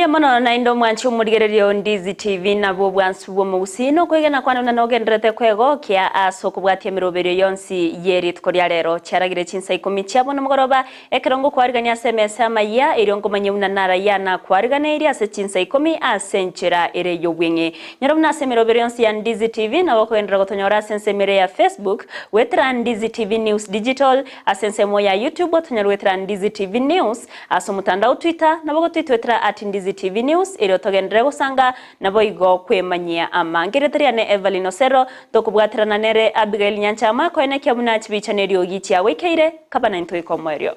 Mbuya mono naende omwanchi omorigereria o Ndizi TV nabwo obwansu bw'omogusii na okwegena kwane buna nogendererete kwegokia ase okobwatia emeroberio yonsi ye rituko ria rero. Chiaragire chinsa ikomi chia bono mogoroba ekero ngokwarigania ase emesa amayia erio nkomanye buna narayia nakwariganeirie ase chinsa ikomi ase enchera ere y'obweng'e. Nyora buna ase emeroberio yonsi ya Ndizi TV nabo okogenderera gotonyora ase ensemo ere ya Facebook goetera Ndizi TV News Digital, ase ensemo ya YouTube otonyore goetera Ndizi TV News, Ase omotandao Twitter nabo gotwitwetera at Ndizi TV News erio togenderere gosanga naboigo kwemanyia amange. Erieta riane Evelyn Osero, tokobwaterana nere Abigail Nyanchama koenekia buna chibicha neriogi chiagoikeire kaba naintwe goika omoerio.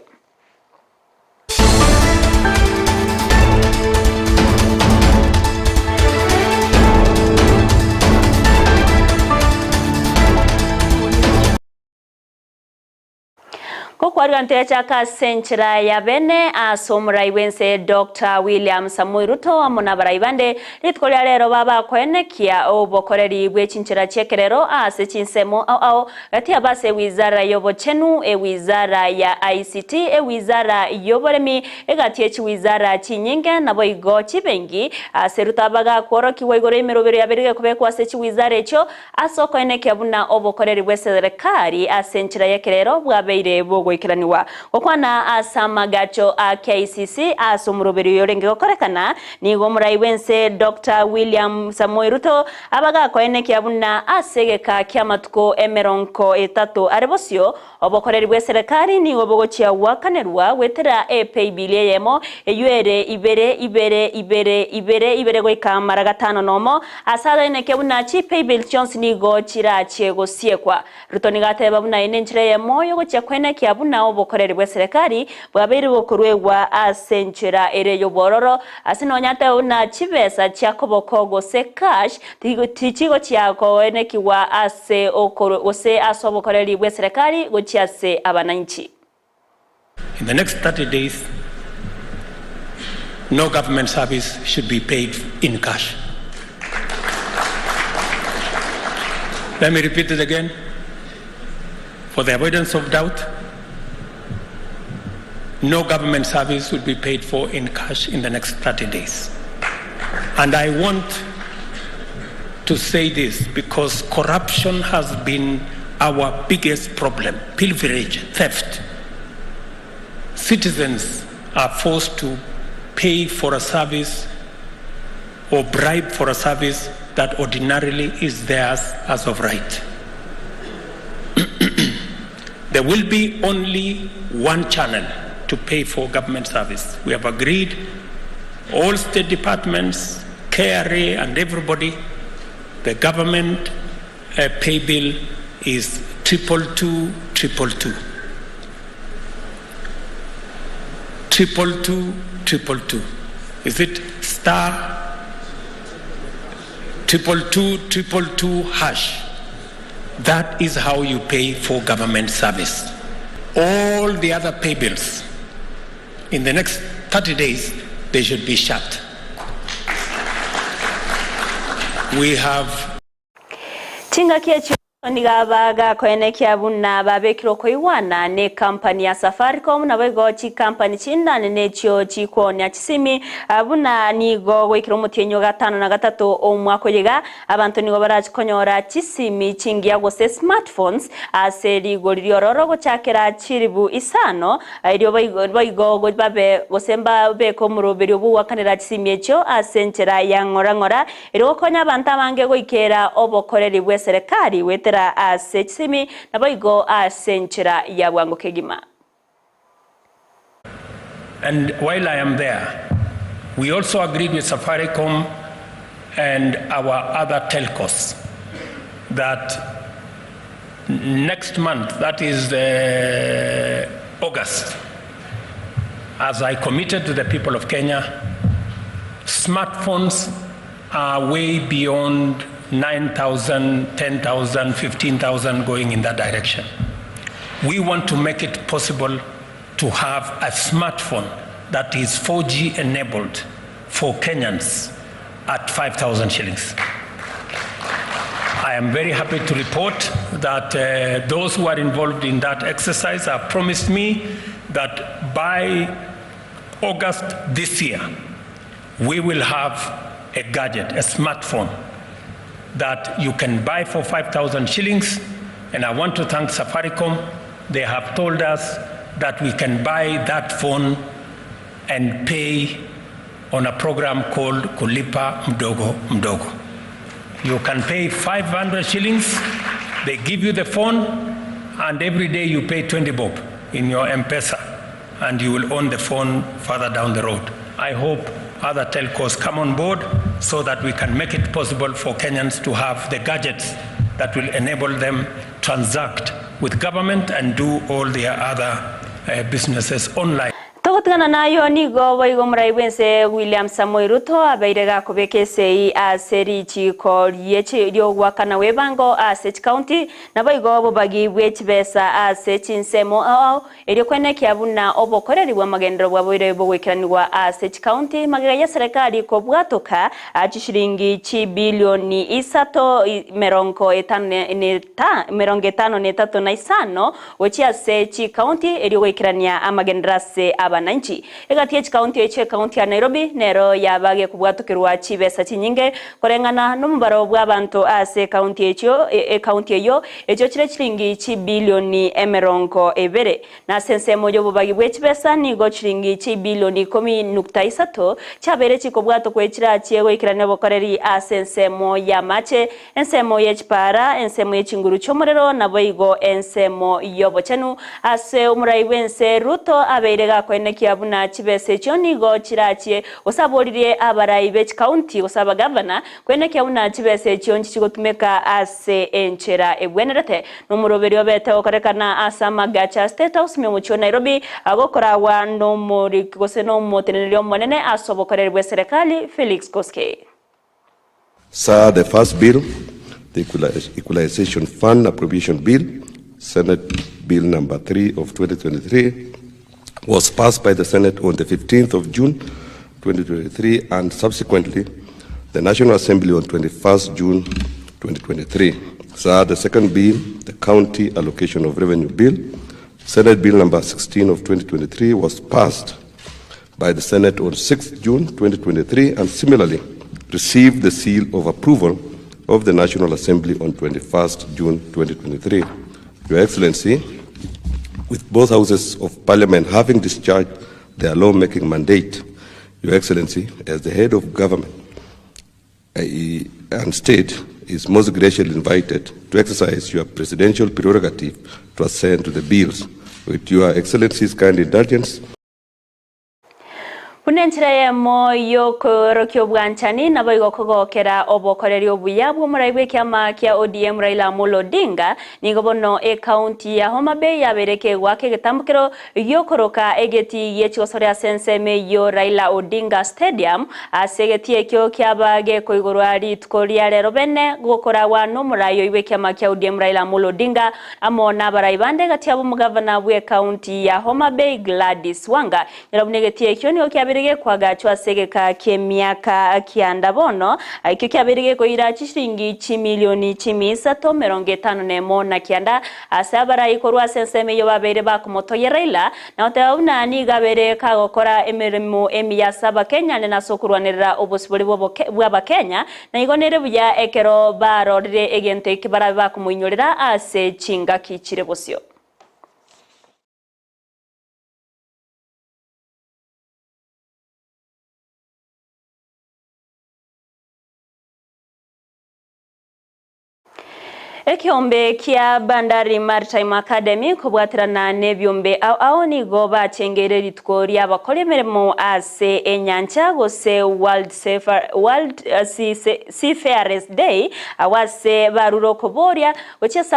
Gokwarwa nteyachaka ase enchera ya bene ase omorai bw'ense Doctor William Samoei Ruto amo nabarai bande rituko ria rero babakoenekia obokoreri bwe chinchera chi'ekerero ase chinsemo ao ao gati yabo ase ewizara y'obochenu, ewizara ya ICT, ewizara y'oboremi, egati ye chiwizara chinyinge naboigo chibengi ase Ruto abagakworokigwa igoro y'emerobero yabeire gekobekwa ase chiwizara echio Ase okoenekia buna obokoreri bw'eserekari ase enchera y'ekerero bwabeire bogoikeranigwa. Gokwana ase amagacho a KICC ase omoroberi oyo orenge gokorekana, nigo omorai bw'ense Doctor William Samoei Ruto abagakoenekia buna ase egeka ki'amatuko emerongo etato are bosio, Obokoreri bw'eserekari nigo bogochia goakanerwa goetera epaybill eyemo, eyio ere ibere, ibere, ibere, ibere, ibere goika mara gatano nomo, ase againeke buna chipaybill chionsi nigo chirachie gosiekwa. Ruto nigo ateba buna eye nenchera eyemo yogochia koenekia buna obokoreri bw'eserekari bwabeire bokoruegwa ase enchera ere y'obwororo, ase nonya ateba buna chibesa chia koboko gose cash Tichigochia koenekigwa ase gose ase obokoreri bw'eserekari gochia ase abananchi. In the next 30 days, no government service should be paid in cash. Let me repeat it again for the avoidance of doubt, no government service will be paid for in cash in the next 30 days. And I want to say this because corruption has been our biggest problem pilferage, theft. Citizens are forced to pay for a service or bribe for a service that ordinarily is theirs as of right. There will be only one channel to pay for government service. We have agreed, all state departments, KRA and everybody, the government uh, pay bill is 222 222. 222 222. Is it star 222 222 hash? That is how you pay for government service. All the other pay bills, in the next 30 days, they should be shut. We have. Chingaki echio nigo aba gakoenekia buna babekire okoigwana ne company ya Safaricom naboigo chicompany chindane nechio chikoonia chisimi buna nigo goikera omotienyi o gatano na gatato omwaka oyo iga Abanto nigo barache konyora chisimi chingiya gose smartphones ase rigori riororo gochakera chilifu isano, erio boigo babe gose mbabeke omoroberio bw'ogoakanera chisimi echio ase enchera ya ng'ora ng'ora, erio gokonya abanto abange goikera obokoreri bw'eserekari goetera ase chisimi naboigo ase enchera ya bwango kegima. And while I am there, we also agreed with Safaricom and our other telcos that next month, that is uh, August, as I committed to the people of Kenya, smartphones are way beyond 9,000, 10,000, 15,000 going in that direction. We want to make it possible to have a smartphone that is 4G enabled for Kenyans at 5,000 shillings. I am very happy to report that uh, those who are involved in that exercise have promised me that by August this year, We will have a gadget, a smartphone that you can buy for 5,000 shillings and I want to thank Safaricom. They have told us that we can buy that phone and pay on a program called Kulipa Mdogo Mdogo. You can pay 500 shillings, they give you the phone, and every day you pay 20 bob in your M-Pesa, and you will own the phone further down the road. I hope other telcos come on board so that we can make it possible for Kenyans to have the gadgets that will enable them transact with government and do all their other businesses online. Togotigana nayo nigo boigo omorai bw'ense William Samoei Ruto abeire gakobeka esei ase richiko ri'ogoakana bw'ebango ase chikaunti naboigo obobagi bwe chibesa ase chinsemo ao ao erio kwenekia buna obokoreri bw'amagenderero bwaboire bogoikeranigwa ase chikaunti magega y'eserekari kobwatoka chishilingi chibilioni isato merongo etano na etato na isano gochia ase chikaunti erio goikerania amagenderero ase abananchi. Egati ye chikaunti echio ekaunti ya Nairobi nero yaba gekobwatokerwa chibesa chinyinge koreng'ana nomobaro bw'abanto ase ekaunti echio ekaunti eyo echio chire chiringi chibilioni emerongo ebere. Nase ensemo y'obobagi bwe chibesa nigo chiringi chibilioni ikomi nukta isato chiabeire chikobwatokwa echirachie goikerania obokoreri ase ensemo y'amache, ensemo y'echipara, ensemo y'echinguru chi'omorero naboigo ensemo y'obochenu. Ase omorai bw'ense Ruto abeire gakoenekia buna chibesa echio nigo chirachie gose aboririe abarai be chikaunti gose abagavana kwenekia buna chibesa echio nchichigotumeka ase enchera ebwenerete. Nomoroberi obete gokorekana ase amagacho a State House ime omochie o Nairobi agokoragwa nomoriki gose nomoteneneri omonene ase obokoreri bw'eserekari Felix Koskei. Sir, the first bill, the Equalization Fund Appropriation Bill, Senate Bill number 3 of 2023, was passed by the Senate on the 15th of June 2023 and subsequently the National Assembly on 21st June 2023. Sir, the second bill, the County Allocation of Revenue Bill, Senate Bill number 16 of 2023, was passed by the Senate on 6th June 2023 and similarly received the seal of approval of the National Assembly on 21st June 2023. Your Excellency, with both houses of Parliament having discharged their lawmaking mandate, Your Excellency, as the head of government and state, is most graciously invited to exercise your presidential prerogative to assent to the bills. With Your Excellency's kind indulgence, Buna enchera eyemo y'okoorokia obwanchani, naboigo kogokera obokoreri obuya bw'omorai bw'ekiama kia ODM Raila Amolo Odinga, nigo bono ekaunti ya Homa Bay yabeire ekegoaka egetambokero gi'okoroka egetii gie chigosori ase ensemo eyio Raila Odinga Stadium ase egetii ekio kiaba gekoigorwa rituko ria rero bene gokoragwa n'omorai oyio bw'ekiama kia ODM Raila Amolo Odinga amo nabarai bande gati yabo omogavana bw'ekaunti ya Homa Bay Gladys Wanga. Nyora buna egetii ekio nigo kiabeire gekoagachwa ase egeka ki'emiaka kianda bono, ekio kiabeire gekoira chishilingi chimilioni chimia isato merongo etano nemo na kianda ase abarai korwa ase ensemo eyio babeire bakomotogia Raila na goteba buna nigo abeire kagokora emeremo emiya ase Abakenya nene ase okorwanerera obosibore bw'Abakenya, na igo nere buya ekero barorire egento eke barabe bakomoinyorera ase chingaki chire bosio. Ekeombe kia Bandari Maritime Academy kobwaterana nebiombe ao ao nigo bachengeire rituko ri'abakori emeremo ase enyancha gose World World Seafarers Day agwo ase barure okoboria gochia ase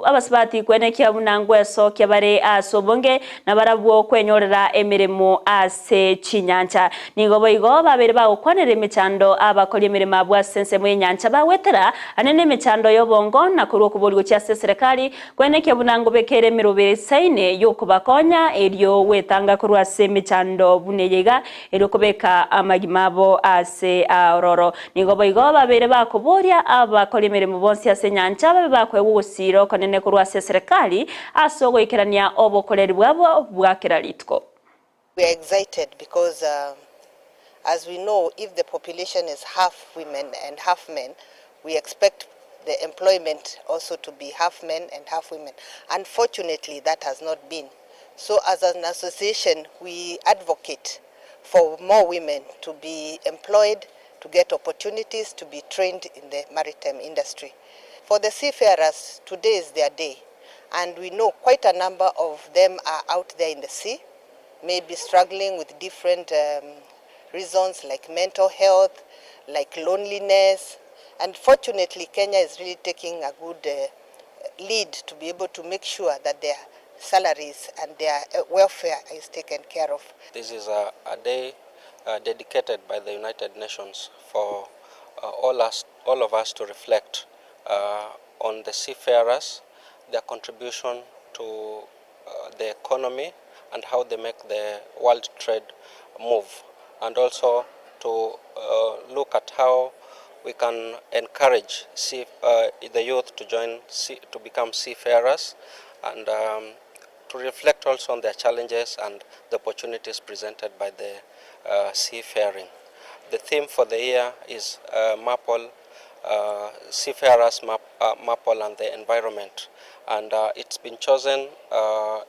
abasubati kwenekia buna ngwesokia bare ase obonge nabarabwo kwenyorera emeremo ase chinyancha. Nigo boigo babeire bagokwanera emechando abakori emeremo abwo ase ensemo y'enyancha bagwetera ane nemechando y'obongo na korwa okobori gochia ase eserekari kwenekia buna ngobekere emerobere esaine y'okobakonya erio gwetanga korwa ase emechando buna eye iga erio kobeka amagima abo ase aororo. Nigo boigo babeire bakoboria abakori emeremo bonsi ase enyancha babe bakoegwa ogosiira okonene korwa ase eserekari ase ogoikerania obokoreri bwabo bwa kera rituko. We are excited because. As we know, if the population is half women and half men, we expect the employment also to be half men and half women. Unfortunately, that has not been. So as an association, we advocate for more women to be employed, to get opportunities to be trained in the maritime industry. For the seafarers, today is their day. And we know quite a number of them are out there in the sea, maybe struggling with different reasons like mental health, like loneliness. And fortunately, Kenya is really taking a good lead to be able to make sure that their salaries and their welfare is taken care of. This is a day dedicated by the United Nations for all of us to reflect on the seafarers, their contribution to the economy and how they make the world trade move, and also to look at how we can encourage the youth to join sea, to become seafarers, and to reflect also on their challenges and the opportunities presented by the seafaring. The theme for the year is MARPOL, Seafarers, MARPOL and the Environment, and it's been chosen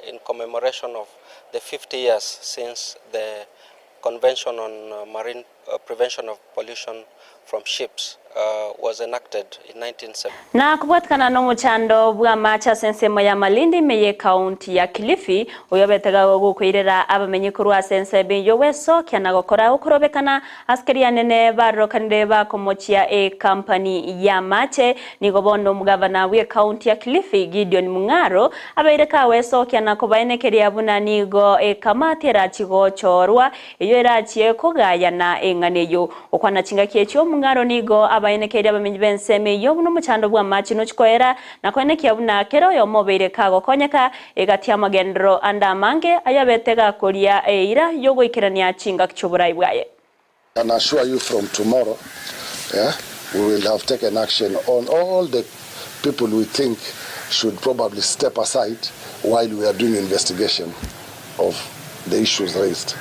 in commemoration of the 50 years since the Convention on Marine Prevention of Pollution from Ships was enacted in 1970. Na kubwatikana no muchando bwa macha sensemo ya Malindi meye county ya Kilifi uyobetega gukwirira abamenyi kurwa sense binyo weso kyana gokora ukurobekana askari anene barokanire bakomochia e company ya mache nigo bono mugavana we county ya Kilifi Gideon Mung'aro abaireka weso kyana kobaenekeria buna nigo e kamati erachigochorwa iyo erachie kogayana eng'aneyo okwana chingaki ekyo Mung'aro nigo abaenekeria abamenyi b'ensemo eyo buno omochando bwa amache nochikoera na koenekia buna kero oyomo obeire kagokonyeka egati amagendero ande amange ayabete gakoria eira yogoikerania chingaki chi'oborai bwaye. I can assure you from tomorrow, yeah, we will have taken action on all the people we think should probably step aside while we are doing investigation of the issues raised.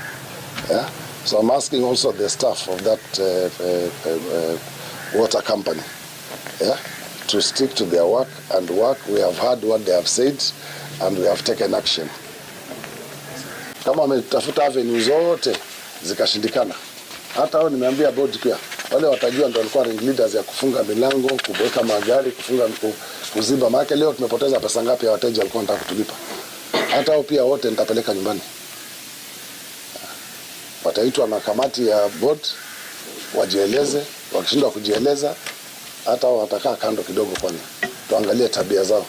Yeah? So I'm asking also the staff of that water company, yeah, to stick to their work and work. We have heard what they have said and we have taken action. Kama wametafuta avenue zote zikashindikana, hata hao nimeambia board pia, wale watajua ndio walikuwa ring leaders ya kufunga milango, kuweka magari, kufunga, kuziba. Maana leo tumepoteza pesa ngapi ya wateja walikuwa wanataka kutulipa. Hata hao pia wote nitapeleka nyumbani. Wataitwa na kamati ya board wajieleze, wakishindwa kujieleza hata hao watakaa kando kidogo kwanza, tuangalie tabia zao.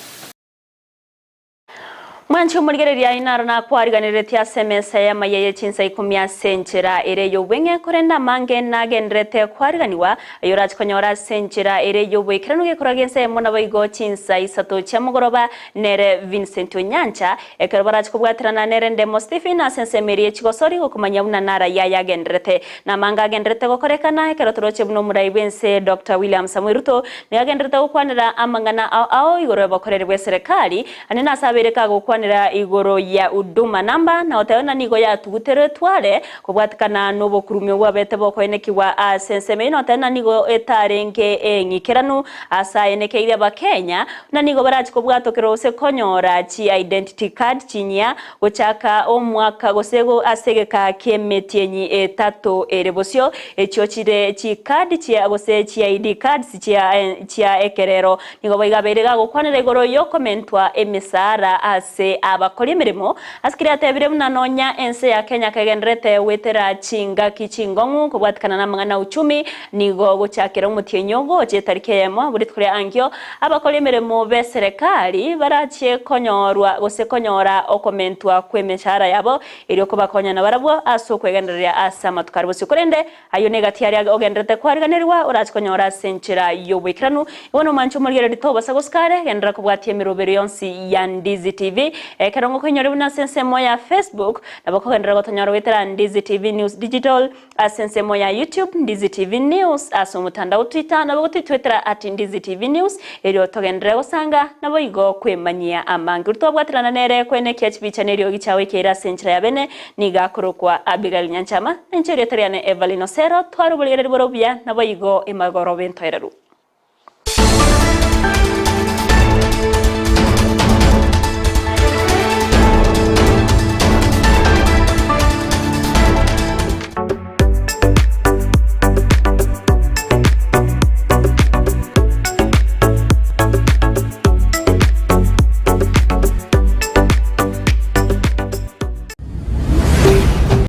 Mwanchi omorigereria inaro nakwariganiretie ase emesa ya mayeye chinsa ikumi ase enchera ere y'obweng'e korenda amange nagenderete kwariganiwa ayo orachikonyora ase enchera ere y'obwekeranu gekora gensemo nabo igo chinsa isato chia mogoroba nere Vincent Onyancha ekero barachikobwaterana nere Ndemo Stephen ase ensemo eria echigosori gokomanya buna nara yayagenderete na amange agenderete gokorekana ekero toroche buna omorai bwense Dr. William Samoei Ruto niagenderete gokwanera amang'ana ao ao igoro y'obokoreri bwa eserekari ane nase abere kagokwanera igoro ya huduma namba na oteona nigo yatuguterwe tware kobwatikana n'obokurumio bwabete bokoenekiwa ase ensemo eno oteona nigo etarenge eng'ikeranu ase aenekeire abakenya na nigo barachikobwatokera gose konyora chi identity card chinyia gochaka omwaka gose ase egeka kia emetienyi etato ere bosio echio chire chi card chia gose chi ID cards chia ekerero nigo baigabeire gagokwanera igoro yokomentwa emisara ase abakora emirimo asikiri atebire buna nonya ense ya Kenya kegenderete gwetera chingaki chingong'u kobwatikana na amang'ana uchumi nigo gochakera omotienyi ogoche etariki eyemo buri rituko ria ankio abakora emirimo be serikali barachie konyorwa gose konyora okomentwa kwa emishahara yabo erio kobakonyana barabwo ase okwegendereria ase amatuko aria bosio korende ayo negati aria ogenderete kwariganerwa orache konyora ase enchera y'oboikeranu igo nomanche omorigereri tobasa gosikare genderera kobwatia emerobero yonsi ya Ndizi TV. Ekero ngokoinyora buna ase ensemo ya Facebook, nabo okogenderera gotonyora goetera Ndizi TV News Digital, ase ensemo ya YouTube, Ndizi TV News, ase omotandao Twitter, nabo gotitwetera at Ndizi TV News, erio togenderere gosanga, naboigo kwemanyia amange. Oria twabwaterana nere koenekia chibicha na eriogi chiao ekeire ase enchera ya bene, nigo akorokwa Abigail Nyanchama, na inche erieta riane Evelyn Osero, tware oborigereria bore obuya, naboigo emagoroba entoereru.